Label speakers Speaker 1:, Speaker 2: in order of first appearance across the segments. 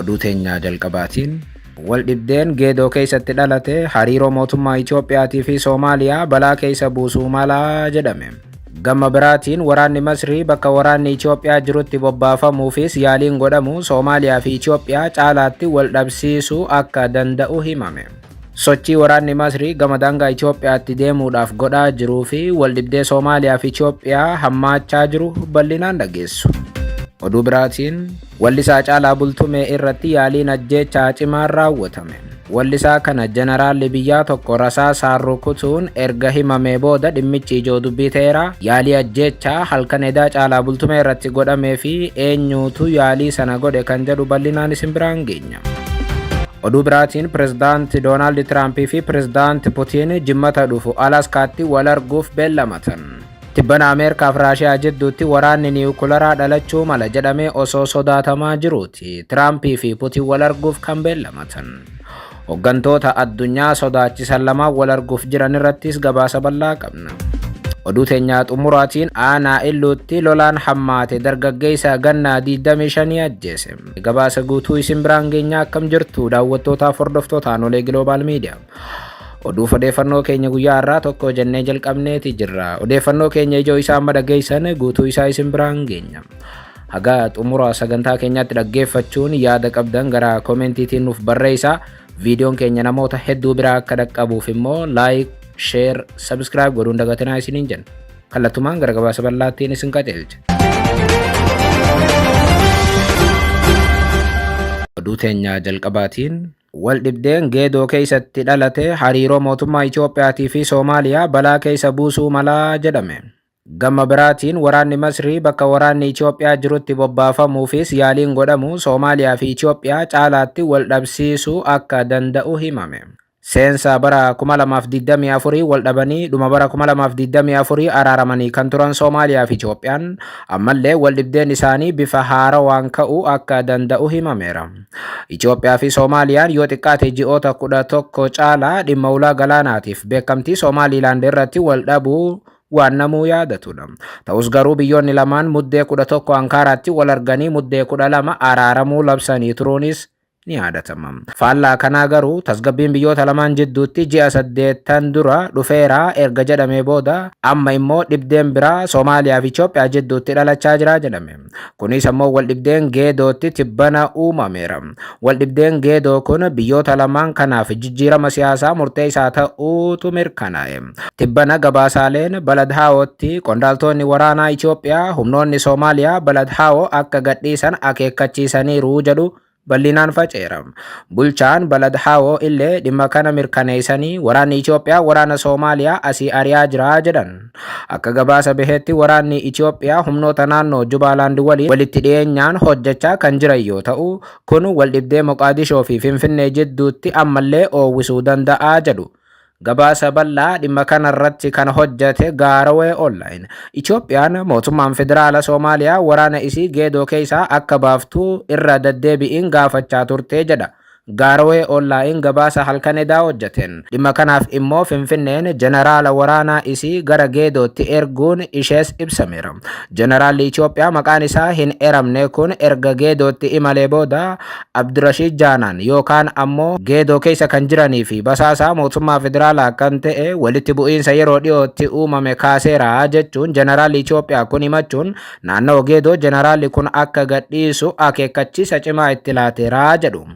Speaker 1: Oduu teenyaa jalqabaatiin waldhibdeen Geedoo keessatti dhalate hariiroo mootummaa Itoophiyaatii fi Soomaaliyaa balaa keessa buusuu malaa jedhame. Gama biraatiin waraanni Masrii bakka waraanni Itoophiyaa jirutti bobbaafamuufis yaaliin godhamu Soomaaliyaa fi Itoophiyaa caalaatti wal dhabsiisuu akka danda'u himame. Sochii waraanni Masrii gama daangaa Itoophiyaatti deemuudhaaf godhaa jiruu fi waldhibdee Soomaaliyaa fi Itoophiyaa hammaachaa jiru bal'inaan dhageessu. Oduu biraatiin wallisaa Caalaa Bultumee irratti yaaliin ajjeechaa cimaan raawwatame. Wallisaa kana jeneraalli biyyaa tokko rasaasaan rukutuun erga himamee booda dhimmichi ijoo dubbii ta'eera. Yaalii ajjeechaa halkan edaa Caalaa Bultumee irratti godhamee fi eenyuutu yaalii sana godhe kan jedhu bal'inaan isin biraan geenya. Oduu biraatiin Pirezidaanti Doonaald Tiraampii fi Pirezidaanti Putiin jimmata dhufu Alaskaatti wal arguuf beellamatan. Tibbana Ameerikaaf Raashiyaa jidduutti waraanni niwukularaa dhalachuu mala jedhamee osoo sodaatamaa jiruuti Tiraampii fi Putiin wal arguuf kan beellamatan. Hooggantoota addunyaa sodaachisan lamaan wal arguuf jiran irrattis gabaasa bal'aa qabna. Oduu teenyaa xumuraatiin aanaa Illuutti lolaan hammaate dargaggeessa gannaa 25 ajjeese. Gabaasa guutuu isin biraan geenyaa. Akkam jirtu daawwattootaaf hordoftoota Aanolee Global Media? Oduuf odeeffannoo keenya guyyaa har'aa tokko jennee jalqabneeti jirra. Odeeffannoo keenya ijoo isaa amma dhageessan guutuu isaa isin biraan geenya. Haga xumura sagantaa keenyaatti dhaggeeffachuun yaada qabdan gara koomentiitiin nuuf barreessaa. Viidiyoon keenya namoota hedduu biraa akka dhaqqabuuf immoo like, share, subscribe godhuun dagatinaa isiniin jenna. Kallattumaan gara gabaasa bal'aattiin isin qajeelcha. Oduu teenyaa jalqabaatiin waldhibdeen Geedoo keessatti dhalate hariiroo mootummaa Itoophiyaatii fi Soomaaliyaa balaa keessa buusuu malaa jedhame. Gama biraatiin waraanni Masrii bakka waraanni Itoophiyaa jirutti bobbaafamuufis yaaliin godhamu Soomaaliyaa fi Itoophiyaa caalaatti wal dhabsiisuu akka danda'u himame. Seensa bara 2024 wal dhabanii dhuma bara 2024 araaramanii kan turan Soomaaliyaa fi Itoophiyaan ammallee wal dhibdeen isaanii bifa haarawaan ka'uu akka danda'u himameera. Itoophiyaa fi Soomaaliyaan yoo xiqqaate ji'oota 11 caalaa dhimma ulaa galaanaatiif beekamtii Soomaaliilaand irratti wal dhabuu waan namuu yaadatudha. Ta'us garuu biyyoonni lamaan Muddee 11 Ankaaraatti wal arganii Muddee 12 araaramuu labsanii turuunis ni yaadatama. Faallaa kanaa garuu tasgabbiin biyyoota lamaan jidduutti ji'a 8 dura dhufeera erga jedhamee booda amma immoo dhibdeen biraa Soomaaliyaa fi Itoophiyaa jidduutti dhalachaa jira jedhame. Kunis ammoo waldhibdeen Geedootti tibbana uumameera. Waldhibdeen Geedoo kun biyyoota lamaan kanaaf jijjiirama siyaasaa murteessaa ta'uutu mirkanaa'e. Tibbana gabaasaaleen Baladhaawootti qondaaltonni waraanaa Itoophiyaa humnoonni Soomaaliyaa Baladhaawoo akka gadhiisan akeekkachiisaniiru jedhu bal'inaan faceera. Bulchaan Baladhaawoo illee dhimma kana mirkaneessanii waraanni Itoophiyaa waraana Soomaaliyaa asii ari'aa jira jedhan. Akka gabaasa baheetti waraanni Itoophiyaa humnoota naannoo Jubaalaand waliin walitti dhiyeenyaan hojjechaa kan jiran yoo ta'u, kun waldhibdee Moqaadishoo fi Finfinnee jidduutti ammallee oowwisuu danda'a jedhu. Gabaasa bal'aa dhimma kana irratti kan hojjete Gaarawee Online. Itoophiyaan mootummaan federaala Soomaaliyaa waraana isii Geedoo keessaa akka baaftu irra deddeebi'iin gaafachaa turte jedha. Gaarawee Online gabaasa halkan edaa hojjeteen. Dhimma kanaaf immoo Finfinneen jeneraala waraanaa isii gara Geedootti erguun ishees ibsameera. Jeneraalli Itoophiyaa maqaan isaa hin eramne kun erga Geedootti imalee booda Abdirashiid Jaanaan yookaan ammoo Geedoo keessa kan jiranii fi basaasaa mootummaa federaalaa kan ta'e walitti bu'iinsa yeroo dhiyootti uumame kaaseera jechuun jeneraalli Itoophiyaa kun himachuun naannoo Geedoo jeneraalli kun akka gadhiisu akeekkachiisa cimaa itti laateera jedhu.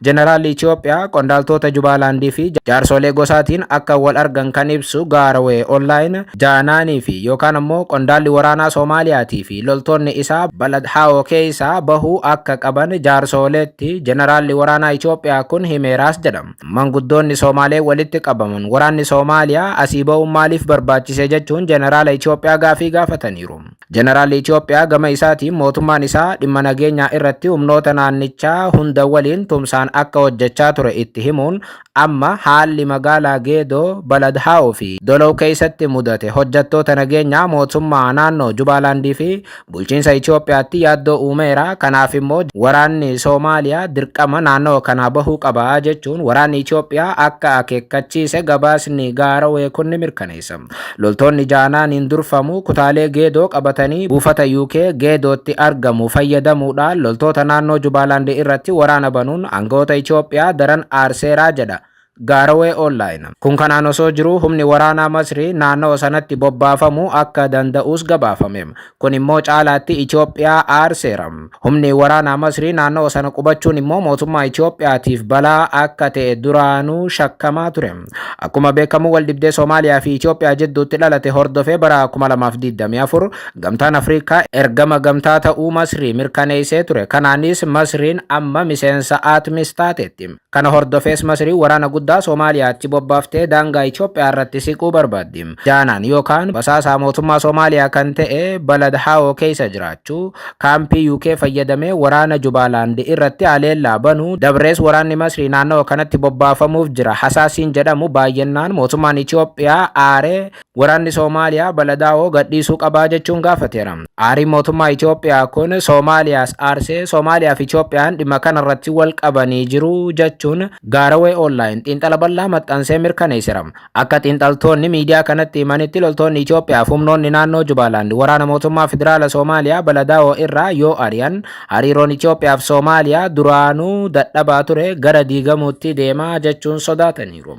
Speaker 1: Jeneraalli Itoophiyaa qondaaltota Jubaalaandii fi jaarsolee gosaatiin akka wal argan kan ibsu Gaarawee Online, Jaanaanii fi yookaan ammoo qondaalli waraanaa Soomaaliyaatii fi loltoonni isaa Baladhaawoo keessaa bahuu akka qaban jaarsooleetti jeneraalli waraanaa Itoophiyaa kun himeeraas jedha. Manguddoonni Soomaalee walitti qabaman waraanni Soomaaliyaa asii bahuun maaliif barbaachise jechuun jeneraala Itoophiyaa gaafii gaafataniiru. Jeneraalli Itoophiyaa gama isaatiin mootummaan isaa dhimma nageenyaa irratti humnoota naannichaa hunda waliin tumsaan mootummaan akka hojjechaa ture itti himuun amma haalli magaalaa Geedoo, Baladhaa'oo fi Dolow keessatti mudate hojjettoota nageenyaa mootummaa naannoo Jubaalaandii fi bulchiinsa Itoophiyaatti yaaddoo uumeera. Kanaaf immoo waraanni Soomaaliyaa dirqama naannoo kanaa bahuu qaba jechuun waraanni Itoophiyaa akka akeekkachiise gabaasni Gaarawee kun ni mirkaneessa. Loltoonni Jaanaaniin durfamu kutaalee Geedoo qabatanii buufata UK Geedootti argamu fayyadamuudhaan loltoota naannoo Jubaalaand irratti waraana banuun aangawoota Itoophiyaa daran aarseeraa jedha Gaarawee Online. Kun kanaan osoo jiruu humni waraanaa Masrii naannoo sanatti bobbaafamuu akka danda'us gabaafame. Kun immoo caalaatti Itoophiyaa aarseera. Humni waraanaa Masrii naannoo sana qubachuun immoo mootummaa Itoophiyaatiif balaa akka ta'e duraanuu shakkamaa ture. Akkuma beekamu waldhibdee Somaaliyaa fi Itoophiyaa jidduutti dhalate hordofee bara 2024 Gamtaan Afrikaa ergama gamtaa ta'uu Masrii mirkaneessee ture. Kanaanis Masriin amma miseensa ATMIS taateetti. Kana hordofees Masriin waraana guddaa Somaaliyaatti bobbaaftee daangaa Itoophiyaa irratti siquu barbaaddi. Jaanaan yookaan basaasaa mootummaa Somaaliyaa kan ta'e Balad Haawoo keessa jiraachuu, kaampii UK fayyadamee waraana Jubaalaand irratti haleellaa banuu, dabrees waraanni Masrii naannawa kanatti bobbaafamuuf jira hasaasiin jedhamu baay'ennaan mootummaan Itoophiyaa aaree waraanni Soomaaliyaa Baladaawoo gadhiisuu qabaa jechuun gaafateera. Aariin mootummaa Itoophiyaa kun Soomaaliyaas aarsee Soomaaliyaa fi Itoophiyaan dhimma kanarratti wal qabanii jiru jechuun Gaarawee Online xiinxala bal'aa maxxansee mirkaneessera. Akka xiinxaltoonni miidiyaa kanatti himanitti loltoonni Itoophiyaa fi humnoonni naannoo Jubaalaand waraana mootummaa federaala Soomaaliyaa Baladaawoo irraa yoo ari'an hariiroon Itoophiyaa fi Soomaaliyaa duraanuu dadhabaa ture gara diigamuutti deemaa jechuun sodaataniiru.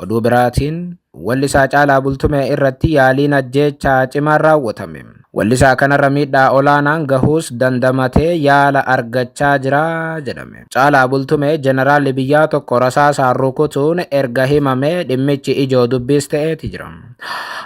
Speaker 1: Oduu biraatiin wallisaa Caalaa Bultumee irratti yaaliin ajjeechaa cimaan raawwatame. Wallisaa kanarra miidhaa olaanaan gahuus dandamatee yaala argachaa jira jedhame. Caalaa Bultumee jeneraalli biyyaa tokko rasaasaan rukutuun erga himamee dhimmichi ijoo dubbiis ta'eeti jira.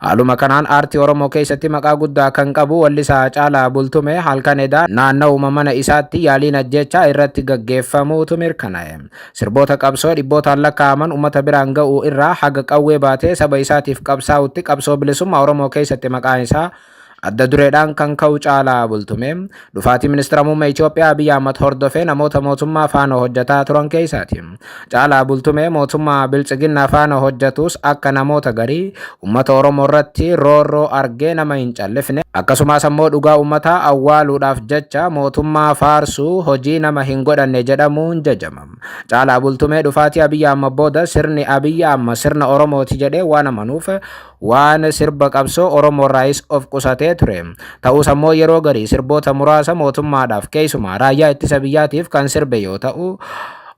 Speaker 1: Haaluma kanaan aartii Oromoo keessatti maqaa guddaa kan qabu wallisaa Caalaa Bultumee halkan edaa naannawuma mana isaatti yaaliin ajjeechaa irratti gaggeeffamuutu mirkanaa'e. Sirboota qabsoo dhibbootaan lakkaa'aman uummata biraan ga'uu irraa haga qawwee baatee saba isaatiif qabsaa'utti qabsoo bilisummaa Oromoo keessatti maqaan isaa adda dureedhaan kan ka'u Caalaa Bultumee dhufaatii ministeera muummee Itoophiyaa Abiy Ahmad hordofee namoota mootummaa faana hojjetaa turan keessaati. Caalaa Bultumee mootummaa Biltsiginnaa faana hojjetus akka namoota garii uummata Oromoo irratti roorroo argee nama hin callifne, akkasumas ammoo dhugaa uummataa awwaaluudhaaf jecha mootummaa faarsuu hojii nama hin godhanne jedhamuun jajama. Caalaa Bultumee dhufaatii Abiy Ahmad booda sirni Abiy Ahmad sirna Oromooti jedhee waan amanuuf waan sirba qabsoo Oromoorraayis of qusatee ture. Ta'us ammoo yeroo garii sirboota muraasa mootummaadhaaf keessumaa raayyaa ittisa biyyaatiif kan sirbe yoo ta'u,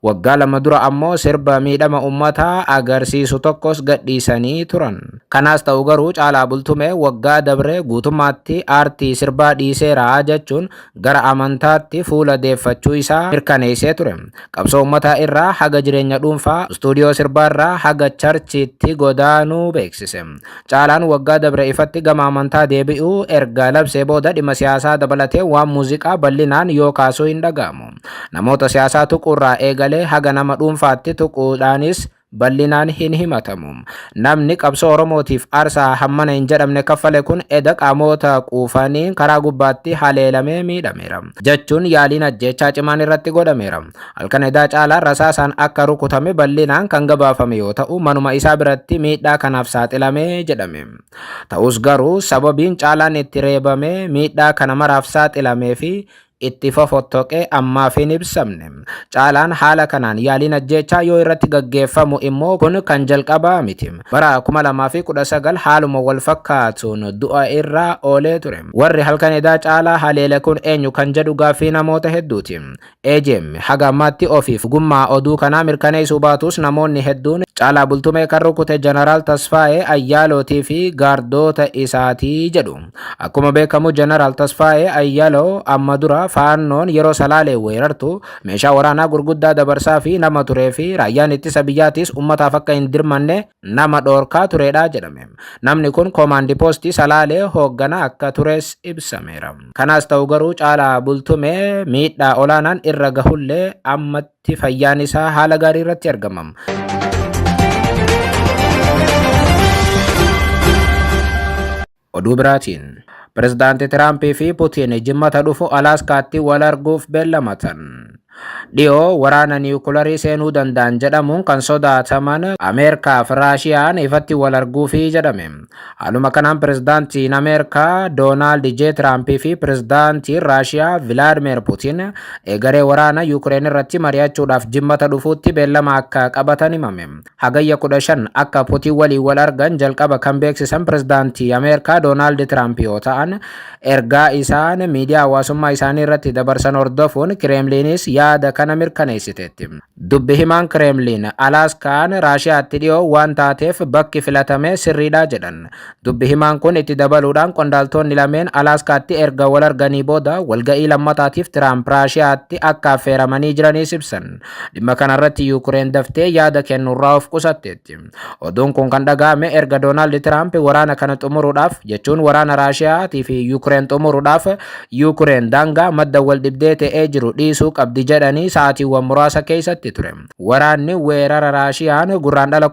Speaker 1: waggaa 2 dura ammoo sirba miidhama uummataa agarsiisu tokkos gadhiisanii turan. Kanaas ta'u garuu Caalaa Bultumee waggaa dabre guutummaatti aartii sirbaa dhiiseera jechuun gara amantaatti fuula deeffachuu isaa mirkaneessee ture. Qabsoo uummataa irraa haga jireenya dhuunfaa, istuudiyoo sirbaarraa haga charchiitti godaanuu beeksise. Caalaan waggaa dabre ifatti gama amantaa deebi'uu erga labsee booda dhimma siyaasaa dabalatee waan muuziqaa bal'inaan yoo kaasuu hin dhaga'amu. Namoota siyaasaa tuquurraa eegalee haga nama dhuunfaatti tuquudhaanis bal'inaan hin himatamu. Namni qabsoo Oromootiif aarsaa hammana hin jedhamne kaffale kun eda qaamota quufaniin karaa gubbaatti haleelamee miidhameera. Jechuun yaaliin ajjeechaa cimaan irratti godhameera. Halkan edaa Caalaan rasaasaan akka rukutame bal'inaan kan gabaafame yoo ta'u manuma isaa biratti miidhaa kanaaf saaxilame jedhame. Ta'us garuu sababiin Caalaan itti reebamee miidhaa kana maraaf saaxilamee fi itti fofottoqe ammaaf hin ibsamne. Caalaan haala kanaan yaaliin ajjeechaa yoo irratti gaggeeffamu immoo kun kan jalqabaa miti. Bara 2019 haaluma wal fakkaatuun du'a irraa oolee ture. Warri halkan edaa Caalaa haleele kun eenyu kan jedhu gaaffii namoota hedduuti. AJM haga ammaatti ofiif dhugummaa oduu kanaa mirkaneessuu baatus namoonni hedduun Caalaa Bultumee kan rukute Jeneraal Tasfaayee Ayyaalootii fi gaardoota isaatii jedhu. Akkuma beekamu Jeneraal Tasfaayee Ayyaloo amma dura Faannoon yeroo Salaalee weerartu meeshaa waraanaa gurguddaa dabarsaa fi nama turee fi raayyaan ittisa biyyaatis ummataaf akka hin dirmanne nama dhoorkaa turedha jedhame. Namni kun koomaandi poostii Salaalee hoogganaa akka tures ibsameera. Kanaas ta'u garuu Caalaa Bultumee miidhaa olaanaan irra gahullee ammatti fayyaan isaa haala gaarii irratti argama. Oduu biraatiin, Pirezidaanti Tiraampii fi Putiin Jimmata dhufu Alaaskaatti wal arguuf beellamatan. Dhiyoo waraana niwukularii seenuu danda'an jedhamuun kan sodaataman Ameerikaa fi Raashiyaan ifatti wal arguufi jedhame. Haaluma kanaan pirezidaantiin Ameerikaa Doonaald J. Tiraampii fi pirezidaantiin Raashiyaa Vilaadimeer Putiin egeree waraana Yuukireen irratti mari'achuudhaaf Jimmata dhufuutti beellama akka qabatan himame. Hagayya 15 akka Putiin waliin wal argan jalqaba kan beeksisan pirezidaantii Ameerikaa Doonaald Tiraamp yoo ta'an, ergaa isaan miidiyaa hawaasummaa isaanii irratti dabarsan hordofuun Kireemliinis yaada kana mirkaneessiteetti. Dubbi himaan Kireemliin Alaaskaan Raashiyaatti dhiyoo waan taateef bakki filatame sirriidha jedhan. Dubbi himaan kun itti dabaluudhaan qondaaltonni lameen Alaaskaatti erga wal arganii booda walga'ii lammataatiif Tiraamp Raashiyaatti akka affeeramanii jiranis ibsan. Dhimma kanarratti Yuukireen daftee yaada kennuurraa of qusatteetti. Oduun kun kan dhaga'ame erga Doonaald Tiraamp waraana kana xumuruudhaaf, jechuun waraana Raashiyaatii fi Yuukireen xumuruudhaaf, Yuukireen daangaa madda wal dhibdee ta'ee jiru dhiisuu qabdi jedhanii sa'aatiiwwan muraasa keessatti ture. Waraanni weerara Raashiyaan Gurraandhala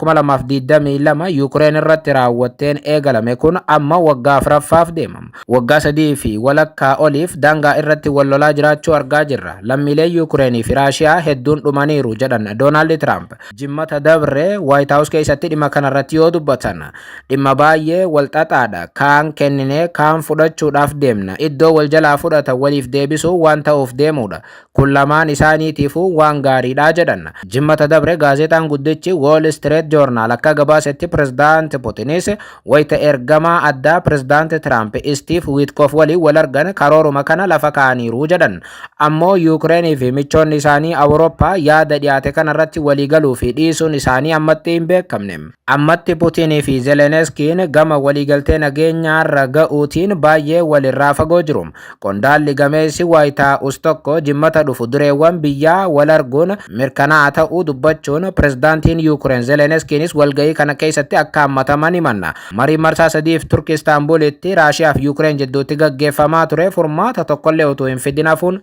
Speaker 1: 2022 Yuukireen irratti raawwatteen eegalame kun amma waggaa afuraffaaf deema. Waggaa sadii fi walakkaa oliif daangaa irratti wal lolaa jiraachuu argaa jirra. Lammiileen Yuukireenii fi Raashiyaa hedduun dhumaniiru jedhan Doonaald Tiraamp. Jimmata dabre Waayit Haawus keessatti dhimma kanarratti yoo dubbatan, dhimma baay'ee wal xaxaadha. Kaan kenninee kaan fudhachuudhaaf deemna. Iddoo wal jalaa fudhatan waliif deebisuu waan ta'uuf deemuudha. Kun lamaan isaaniitiifuu waan gaariidha jedhan. Jimmata dabre gaazexaan guddichi Wall Street Journal akka gabaasetti pirezidaanti Putinis wayita ergamaa addaa pirezidaanti Tiraamp Istiif Wiitkoof waliin wal argan karooruma kana lafa kaa'aniiru jedhan. Ammoo Yuukireenii fi michoonni isaanii Awurooppaa yaada dhiyaate kanarratti waliigaluu fi dhiisuun isaanii ammatti hin beekamne. Ammatti Putinii fi Zeleniskiin gama waliigaltee nageenyaarra ga'uutiin baay'ee walirraa fagoo jiru. Qondaalli gameessi Waayit Haawus tokko Jimmata dhufu dureewwan biyyaa wal arguun mirkanaa'aa ta'uu dubbachuun pirezidaantiin Yuukireen Zeleniskiinis walga'ii kana keessatti akka hammataman himanna. Mariin marsaa sadiif Turki Istaanbulitti Raashiyaa fi Yuukireen jidduutti gaggeeffamaa ture furmaata tokkollee utuu hin fidin hafuun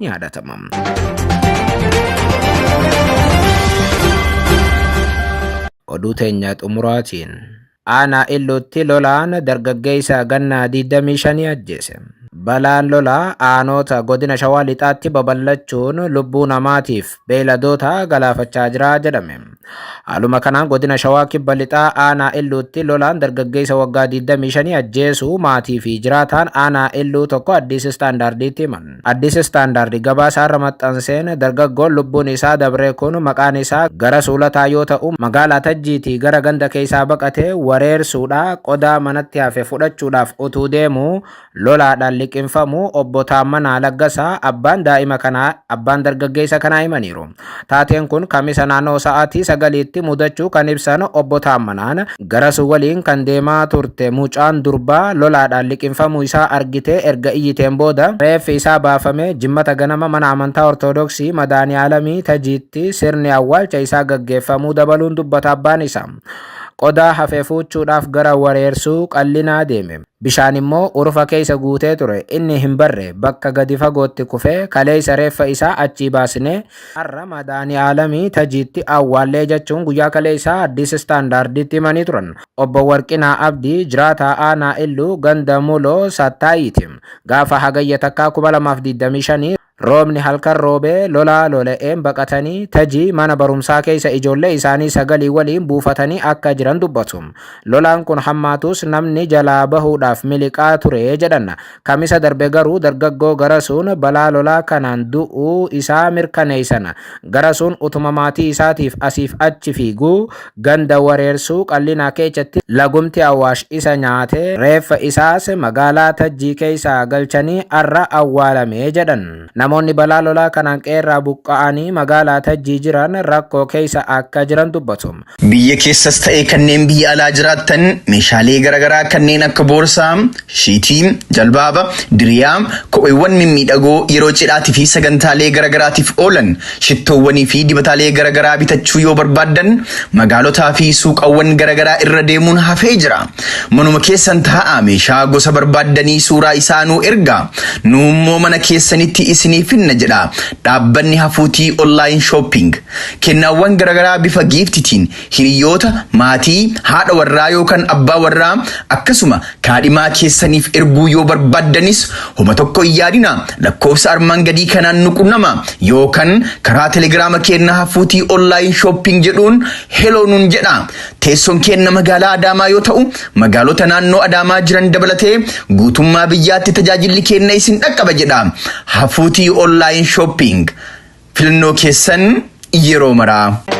Speaker 1: ni yaadatama. Oduu teenya xumuraatiin. Aanaa Illuutti lolaan dargaggeessa ganna 25 ajjeese. Balaan lolaa aanoota godina Shawaa Lixaatti babal'achuun lubbuu namaatiif beeyladoota galaafachaa jira jedhame. Haaluma kanaan godina Shawaa Kibba Lixaa aanaa Illuutti lolaan dargaggeessa waggaa 25 ajjeesuu maatii fi jiraataan aanaa Illuu tokko Addis Standarditti himan. Addis Standard gabaasa har'a maxxanseen dargaggoon lubbuun isaa dabre kun maqaan isaa Garasuu Lataa yoo ta'u magaalaa Tajjiitii gara ganda keessaa baqatee wareersuudhaa qodaa manatti hafe fudhachuudhaaf utuu deemuu lolaadhaan liqimfamuu Obbo Taammanaa Laggasaa abbaan daa'ima kanaa abbaan dargaggeessa kanaa himaniiru. Taateen kun Kamisa naannoo sa'aatii sagaliitti mudachuu kan ibsan Obbo Taammanaan, Garasuu waliin kan deemaa turte mucaan durbaa lolaadhaan liqimfamuu isaa argitee erga iyyiteen booda reeffi isaa baafamee Jimmata ganama mana amantaa Ortodoksii Madaaniyaalamii Tajiitti sirni awwaalcha isaa gaggeeffamuu dabaluun dubbata abbaan isaa. Qodaa hafe fuuchuudhaaf gara wareersuu qallinaa deeme. Bishaan immoo urufa keessa guutee ture. Inni hin barre. Bakka gadi fagootti kufee kaleessa reeffa isaa achii baasnee har'a Madaani'aalamii Tajiitti awwaallee jechuun guyyaa kaleessaa Addis Standarditti himanii turan. Obbo Warqinaa Abdii jiraataa aanaa Illuu ganda Muloo Sattaayiiti. Gaafa Hagayya takkaa 2025 Roobni halkan roobee lolaa lola'een baqatanii Tajii mana barumsaa keessa ijoollee isaanii sagalii waliin buufatanii akka jiran dubbatu. Lolaan kun hammaatus namni jalaa bahuudhaaf miliqaa ture jedhan. Kamisa darbe garuu dargaggoo Garasuun balaa lolaa kanaan du'uu isaa mirkaneessan. Garasuun utuma maatii isaatiif asiif achi fiiguu ganda Wareersuu Qallinaa keechatti lagumti Awaash isa nyaate, reeffa isaas magaalaa Tajjii keessa galchanii arra awwaalame jedhan. Namoonni balaa lolaa kanaan qe'eerraa buqqa'anii magaalaa Tajjii jiran rakkoo keessa akka jiran dubbatu.
Speaker 2: Biyya keessas ta'ee kanneen biyya alaa jiraattan meeshaalee garaagaraa kanneen akka boorsaa, Shiitii, jalbaaba, diriyaa, kopheewwan mimmiidhagoo yeroo cidhaatii fi sagantaalee garagaraatiif oolan, shittoowwanii fi dibataalee garagaraa bitachuu yoo barbaaddan magaalotaa fi suuqawwan garagaraa irra deemuun hafee jira. Manuma keessan taa'aa meeshaa gosa barbaaddanii suuraa isaa nuu ergaa. Nuu immoo mana keessanitti isiniif isinii finna jedha dhaabbanni Hafuutii Online Shopping. Kennaawwan garaagaraa bifa giiftitiin hiriyoota, maatii, haadha warraa yookaan abbaa warraa, akkasuma kaadhimaa keessaniif erguu yoo barbaaddanis homa tokko hin yaadina, lakkoofsa armaan gadii kanaan nu qunnama yookaan karaa Telegiraama keenna Hafuutii Online Shopping jedhuun hello nun jedha. Teessoon keenna magaalaa Adaamaa yoo ta'u, magaalota naannoo Adaamaa jiran dabalatee guutummaa biyyaatti tajaajilli keenna isin dhaqqaba jedha. Hafuutii Online Shopping, filannoo keessan yeroo maraa.